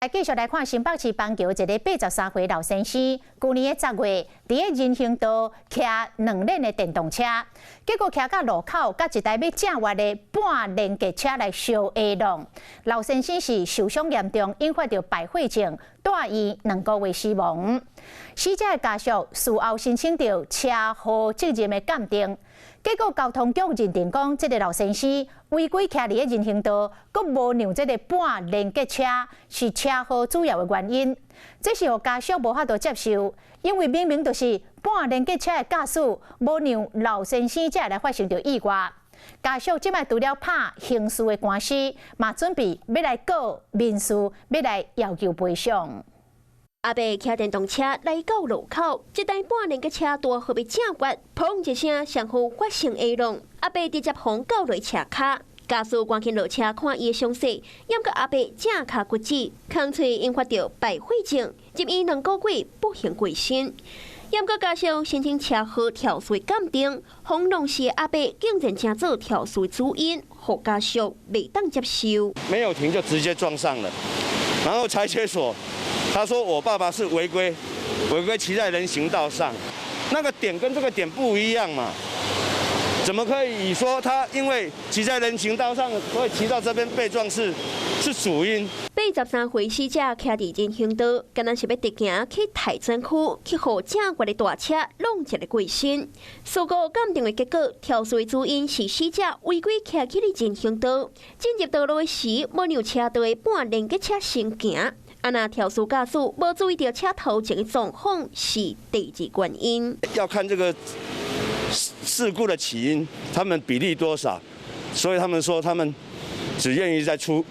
繼續來看新北市板橋一个83歲老先生，舊年的10月，佇个人行道騎兩輪的電動車，結果騎到路口，佮一台欲正彎的半連結車來相下挵。老先生是受傷嚴重，引發著敗血症，蹛院2個月死亡。死者的家屬事後申請著車禍責任的鑑定。結果交通局認定講，這个老先生違規騎佇个人行道，閣無讓這个半連結車，是車禍主要的原因。這是予家屬無法度接受，因為明明就是半連結車的駕駛，無讓老先生才會來發生著意外。家屬這擺除了拍刑事的官司，嘛準備欲來告民事，欲來要求賠償。阿伯騎電動車來到路口，這台半連結車拄好欲正彎，砰一聲，雙方發生下挵。阿伯直接予𡢃落車跤，駕駛趕緊落車看伊的傷勢，毋過阿伯正跤骨折，空喙引發著敗血症，入院2個月不幸過身。毋過家屬申請車禍肇事鑑定，轟隆時阿伯竟然成做肇事主因，予家屬袂當接受。沒有停就直接撞上了，然後裁決所。他說我爸爸是違規，違規騎在人行道上，那個點跟這個點不一樣嘛，怎麼可以說他因為騎在人行道上，所以騎到這邊被撞是主因？83歲死者騎佇人行道，敢若是欲直行去大專區，去予正彎的大車挵一个過身。事故鑑定的結果，肇事主因是死者違規騎去佇人行道，進入道路的時，無讓車道的半連結車先行。啊若肇事駕駛無注意著車頭前的狀況是第二原因。要看這個事故的起因，他們比例多少，所以他們說他們只願意再出，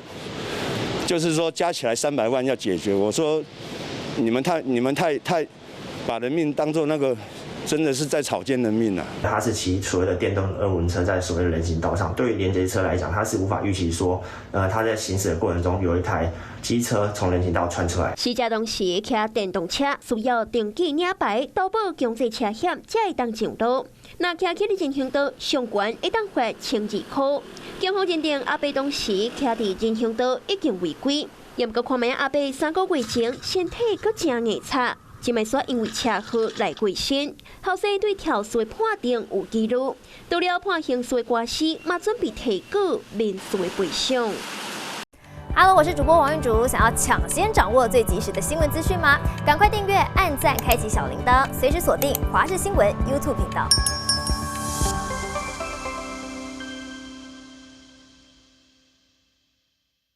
就是說加起來300萬要解決。我說你們太把人命當做那個，真的是在草菅人命啊！他是騎所謂的電動二輪車在所謂的人行道上，對於連結車來講，他是無法預期說，他在行駛的過程中有一台機車從人行道竄出來。死者當時騎電動車需要登記領牌，投保強制車險，才會當上路。若騎去佇人行道，上懸會當罰1200塊。警方認定阿伯當時騎佇人行道已經違規，毋過看覓阿伯3個月前身體閣誠硬差。這擺煞因為車禍來過身，後生對肇事的判定有記錄，除了判刑事的官司，嘛準備提告民事的賠償。 Hello，我是主播王玉竹，想要搶先掌握最及時的新聞資訊嗎？趕快訂閱、按讚、開啟小鈴鐺，隨時鎖定華視新聞 YouTube 頻道。